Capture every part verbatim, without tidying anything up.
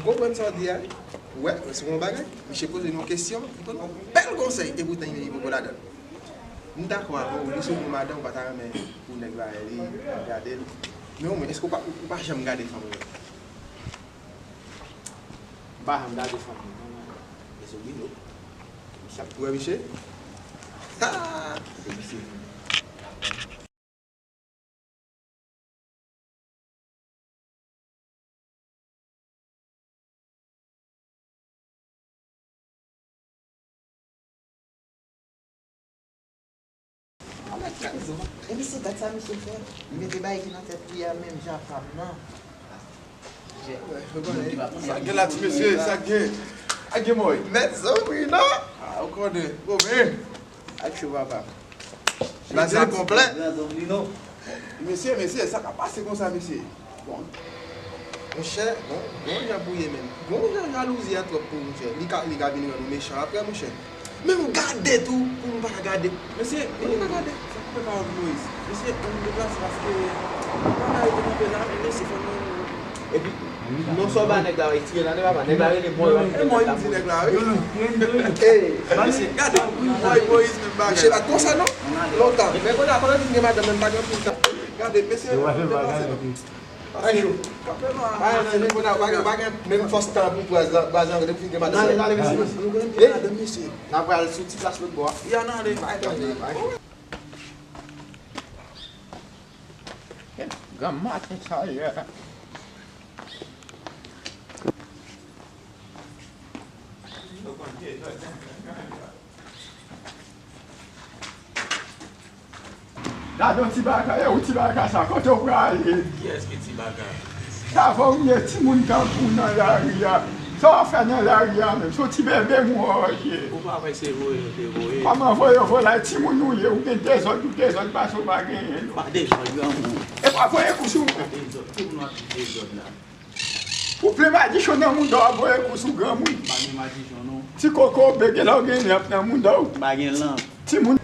Konprann sa w di a? Ou wè, se yon bagay. Misye poze nou yon kesyon, li poze yon bèl konsèy, epoutan li poko ladan l. M dakò avè w, li se yon bon madanm, ou pa ta renmen pou nèg la li gade l. Men omwen, èske ou pa, ou pa janm gade fanm ou yo? M pa janm gade fanm mwen, non, non. Misye wi, non. Misye ap tou wè misye? Ha! Se misye. Epi se dat sa misye fè. Li mete bagay ki nan tèt li a menm jan ak fanm nan. Sa gen la ti mesye, sa gen. A gen mòy. Mèt zanmi non. Ah, ou konnen. Bon, men. Ak chou papa. Blaze konplè. Mesye, mesye, sa ka pase konsa, mesye. Bon. Monchè, bon, bon jan pou ye menm. Bon jan jalouzi a twòp pou monchè. Li ka, li ka vin rann ou mechan apre, monchè. Men m gade tou, pou m pa gade. Mesye, pou m pa gade. Sa koupe pawòl Moyiz. Mesye, ann deplase paske bagay te kanpe la, mesye, fò nou Epi, non sò ba nèg la, wi, tire nan de papa. Nèg la rele mwen, e mwen di nèg la, wi. Ey, mesye, gade, mwen Moyiz menm bagay. Mesye pa t konsa, non? Lontan. Men kounye a, pandan m gen madanm, men m pa gen anpil tan. Gade, mesye, deplase non. Ay, chou. Pa gen, pa gen, pa gen menm fòs tan pou praz la, praz la, depi gen madanm. N ale, n ale, mesye, mesye. Nou gen anpil madanm, mesye. N a pral sou ti plas lòt bò a. Ya, n ale. Bay, bay, bay. Granm maten sa ye. Gade yon ti bagay, e ou ti bagay sa, kote w prale? Kiyès ki ti bagay? Sa fè w gen timoun tankou w nan lari a. Sa w ap fè nan lari a menm? Se yon ti bebe mwen w ye. Ou pa wè se voye yo te voye? Kòman voye yo voye la? Timoun ou ye, ou gen dezòd, ou dezòd pase w pa genyen non. Pa dezòd, granmoun. E pa voye kou sou mwen. Pa dezòd, tout moun ap di dezòd la. Ou plen madichon nan mouda w ap voye kou sou granmoun. Pa gen madichon non. Ti koko bege la w gen nèf nan mouda w. Pa gen lan. Timoun.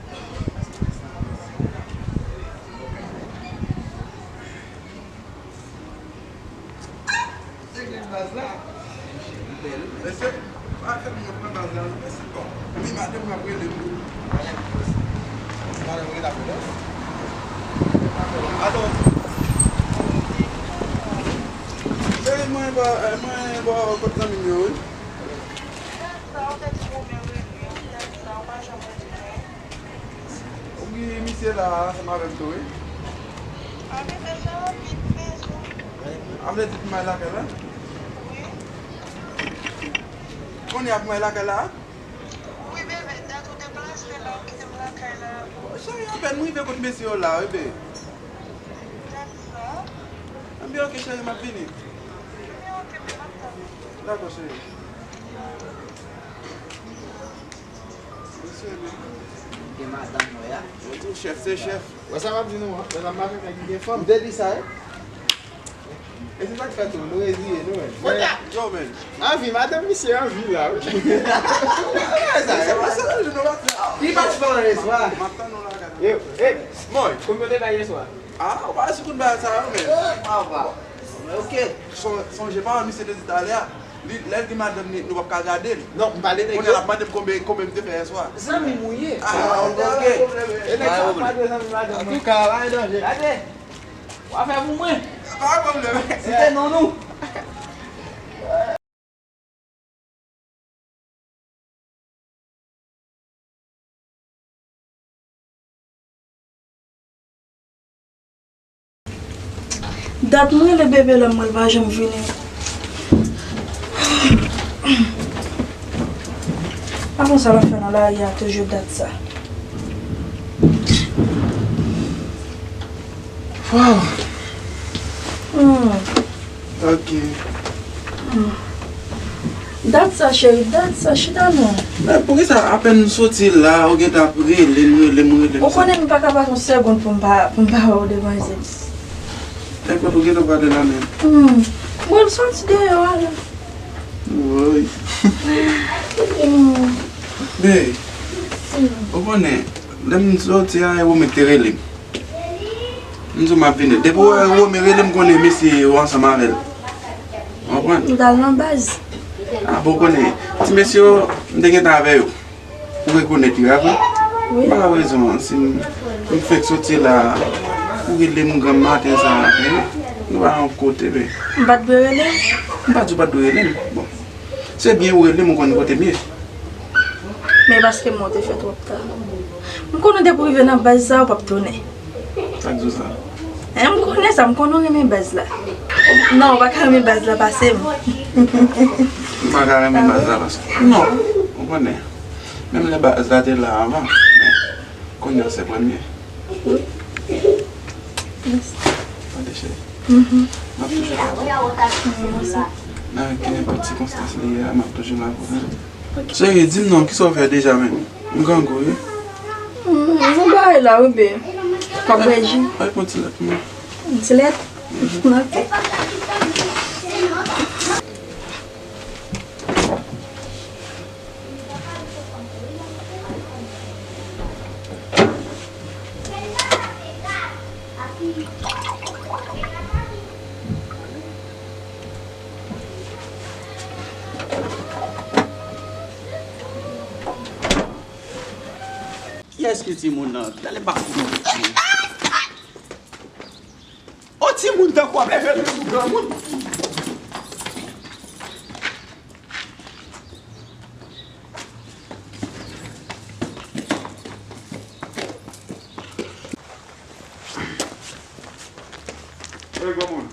Eglèz baz la. Mesye, pa fè m yon pran baz la, mesye, bon. Wi, madanm m ap rele m. Madanm rele apre non. Alo. Cheri, mwen bò, mwen bò kot zanmi m yo, wi. Wi, misye la ansanm avè m tou, wi. A vle di pou m al lakay la? Wi. Kounye a pou m al lakay la? Wi, bebe, dat ou deplase la, ou kite m lakay la. Cheri, apèn m rive kot mesye yo la, wi, bebe. Dat sa? Anben, oke, cheri, m ap vini. Anben, oke, m ap tann ou. Dakò, cheri. Mesye, men. Gen madanm mwen a. Mwen di w chèf se chèf. Wè sa m ap di nou an? Wè sa m ap di nèg ki gen fanm. M te di sa, wi. E se sa k fè tou, nou reziye nou, men. Kounye a, yo, men. Anvi, madanm misye anvi la, wi. Li pa t fè anyen yèswa. M ap tann nou la, gade. Yo, e, Moy. Konbyen w te bay yèswa? Ah, ou pa sou kout bagay sa yo, men. Papa. Ok. Son-, sonje pawòl misye te di talè a. Li, lè l gen madanm li, nou p ap ka gade l. Non, m pale nèg yo. Kounye a l ap mande m konbyen, konbyen m te fè yèswa. Zanmi m ou ye. Ah, ok, ok. E nèg sa ap mande zanmi madanm mwen. Antouka, pa gen danje. Gade. W a fè pou mwen. Pa gen pwoblèm. Site non nou. Dat mwen rele bebe lè mwen l pa janm vini. Pa konn sa l ap fè nan lari a toujou dat sa. Waw. Hmm. Ok. Hmm. Dat sa, cheri, dat sa, chita non. Men poukisa apèn m soti la, ou gentan ap rele m, rele m, rele m? Ou konnen m pa ka pase yon segonn pou m pa, pou m pa wè w devan zye m. Nenpòt ou gentan prale la menm. Hmm. Mwen soti deyò a la. Woy. Hmm. Men, hmm, ou konnen, lè m soti a, e ou menm te rele m. M di w m ap vini. Depi w wè Rome rele m, konnen mesye yo ansanm avè l. Konprann? M t al nan baz. A, bon, konnen. Ti mesye yo, m te gentan avè yo. Ou rekonèt yo, a vre? Wi. M pa ka rezon an, si m, m fèk soti la, ou rele m granm maten sa, eh, nou pa yon kote, men. M pa t dwe rele w? M pa di w pa t dwe rele m. Bon. Se byen ou rele m, ou konn kote m ye. Men paske mwen te fè twòp ta. M konnen depi w rive nan baz sa, ou p ap tounen. Sa k di w sa? Hein, m konnen sa, m konnen w renmen baz la. Non, ou pa ka renmen baz la pase m. M pa ka renmen baz la pase m. Non, ou konnen. Menm lè baz la te la anvan, men kounye a se premye. Wi. Mèsi. Tande, cheri. Mhm. M ap toujou la pou ou. Mèsi. Nan kenenpòt sikonstans li ye a, m ap toujou la pou ou. Cheri, di m non, kisa w fè deja menm? M grangou, wi. Mm, m bagay la, wi, be. Kòb rejim. Al pran ti lèt pou mwen. Ti lèt? Ok. Kiyès ki timoun nan? Gade pa pou mwen. O timoun tankou ap leve l pou granmoun. Ey, granmoun,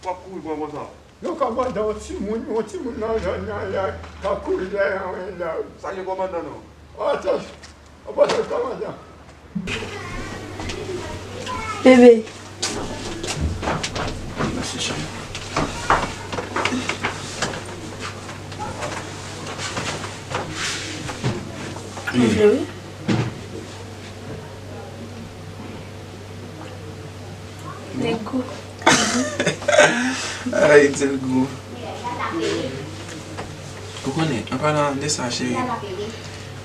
w ap kouri pran konsa? Non, kòmandan, yon timoun, yon timoun nan zòn nan la, k ap kouri dèyè mwen la. Salye kòmandan non. Atò, atò, kòmandan. Bebe. Mèsi, cheri. Mwen vle wi. Li gou. Ay, di l gou. Ou konnen, an palan de sa, cheri,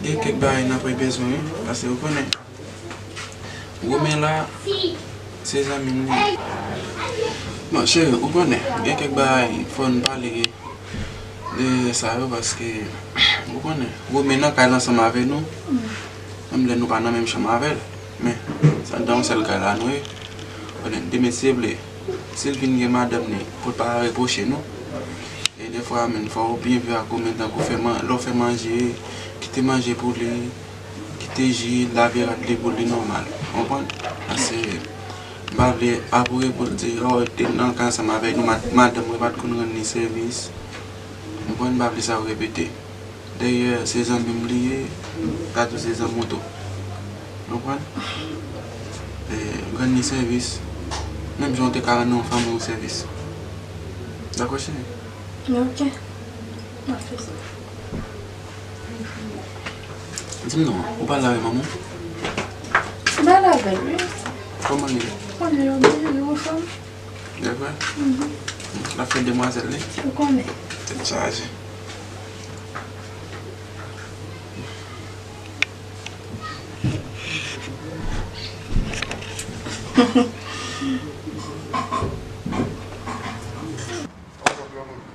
gen kèk bagay n apre bezwen, wi, paske ou konnen, Romen la, se zanmi m li ye. Bon, cheri, ou konnen, gen kèk bagay fò n pale de sa yo, paske, ou konnen, Romen nan kay la ansanm avè nou, menm lè nou pa nan menm chanm avè l, men, se anndan yon sèl kay la nou ye. Konnen, demen si Dye vle, si l vin gen madanm li, pou l pa repwoche nou. E defwa, menm, fò w byen viv ak Romen tankou fè man-, lè w fè manje, kite manje pou li, kite ji, lave rad li pou li nòmal. Ou konprann? Paske m pa vle apre pou l di, o, te nan kay ansanm avèk nou, mad-, madanm mwen pa t konn rann li sèvis. Ou konprann? M pa vle sa repete. Dayè, se zanmi m li ye, m ka di w se zanmi w tou. Ou konprann? E, rann li sèvis, menm jan w te ka rann yon fanmi w sèvis. Dakò, cheri? Ok. M ap fè sa. Di m non, ou pale avè manman w? M pale avè l, wi. Kòman l ye? Kòman l ye? Li anfòm? E vre? Mhm. L ap fè demwazèl li? Ou konnen. Tèt chaje.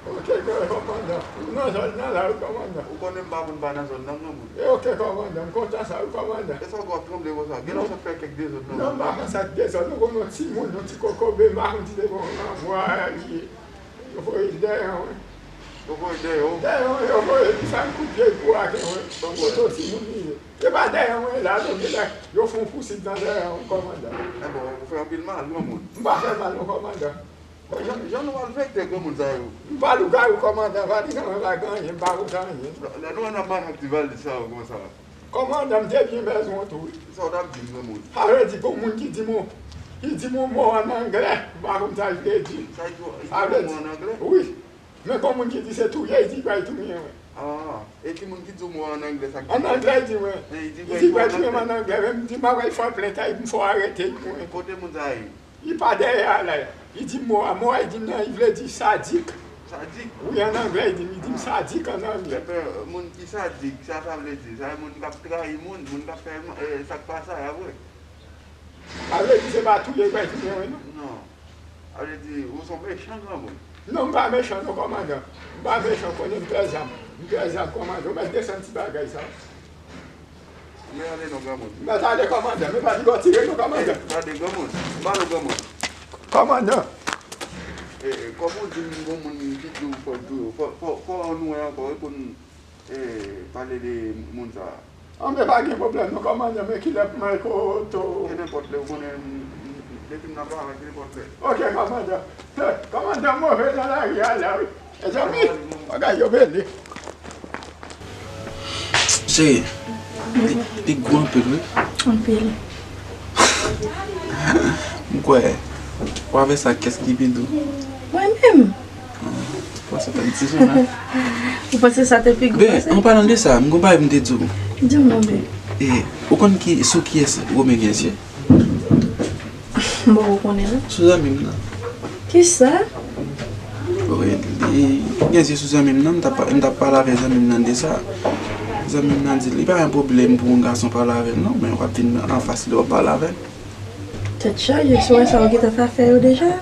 Ok, kòmandan. Ou nan zòn nan la, wi, kòmandan. Ou konnen m pa konn pa nan zòn nan, granmoun. E ok, kòmandan, m kontan sa, wi, kòmandan. E sa w ap tranble konsa? Gen lè w sot fè kèk dezòd nan zòn nan. Non, m pa fè sa k dezòd, nou konn yon timoun, yon ti kokobe, m pa konn si se bon nan bwa li ye. Yo voye l dèyè mwen. Yo voye l dèyè w? Dèyè mwen, yo voye l, li fè m kout pye pou ake mwen. Kote timoun li ye? Se pa dèyè mwen la, non, men la, yo fè yon pousit nan dèyè mwen, kòmandan. Enben, ou fè anpil mal, granmoun. M pa fè mal, non, kòmandan. Jan, jan nou malfektè granmoun sa yo. M pa lougawou, kòmandan, valiz an mwen pa gen anyen, m pa pote anyen. Lè nou wè n ap mache ak ti valiz sa yo konsa. Kòmandan, m te byen bezwen w tou, wi. Sa w t ap di m, granmoun? Sa vle di, gon moun ki di m, ki di m yon mo ann anglè, m pa konn sa l vle di. Sa l di w, li di w yon mo ann anglè? Wi. Men gon moun ki di se touye, li di l pral touye mwen. Ah, e ki moun ki di w mo ann anglè, sa k di? Ann anglè, li di mwen. Li di l pral touye m ann anglè, men m di m pa pral fè w plent, li di m fò w arete mwen. Kote moun sa ye? Li pa dèyè a la. Li di m mo a, mo a li di m nan, li vle di sadik. Sadik? Wi, ann anglè, li di m, li di m sadik ann anglè. Epi, moun ki sadik, sa sa vle di? Sa vle di moun ki ap trayi moun, moun k ap fè, eh, sa k pa sa, a vre? Sa vle di se pa touye l pral touye mwen, non? Non. Sa vle di, ou se yon mechan granmoun. Non, m pa mechan non, kòmandan. M pa mechan, konnen m pè zam. M pè zam, kòmandan. Ou mèt desann ti bagay sa. M ale non, granmoun. M mèt ale, kòmandan. Men pa di w tire non, kòmandan. Gade, granmoun. M ale, granmoun. Kòmandan. E, e, kòman w di m gon moun ki di w fò w touye w? Fò, fò, fò nou wè ankò, wi, pou n, e, pale de moun sa a. Anben, pa gen pwoblèm non, kòmandan, men kilè pou m al kote w? Ki nenpòt lè, ou konnen, m, m, depi m nan pale, ki nenpòt lè. Oke, kòmandan. Kòmandan move nan lari a la, wi. Mezanmi, bagay yo bele. Cheri, li, li gwo anpil, wi. Anpil. M kwè, w avè sa, kiyès ki pi dou? Mwen menm. Ou panse fè m ti jan la? Ou panse sa te pi gwo pase? Ben, an palan de sa, m gon bagay pou m te di w. Di m non, ben. E, ou konn ki, sou kiyès Romen gen zye? M poko konnen non. Sou zanmi m nan. Kisa? Wi, li gen zye sou zanmi m nan, m t ap, m t ap pale avèk zanmi m nan de sa. Zanmi m nan di, li pa yon pwoblèm pou yon gason pale avè l non, men w ap vin anfas li, w ap pale avè l. Tèt chaje, si w wè sa, ou gentan fè afè yo deja.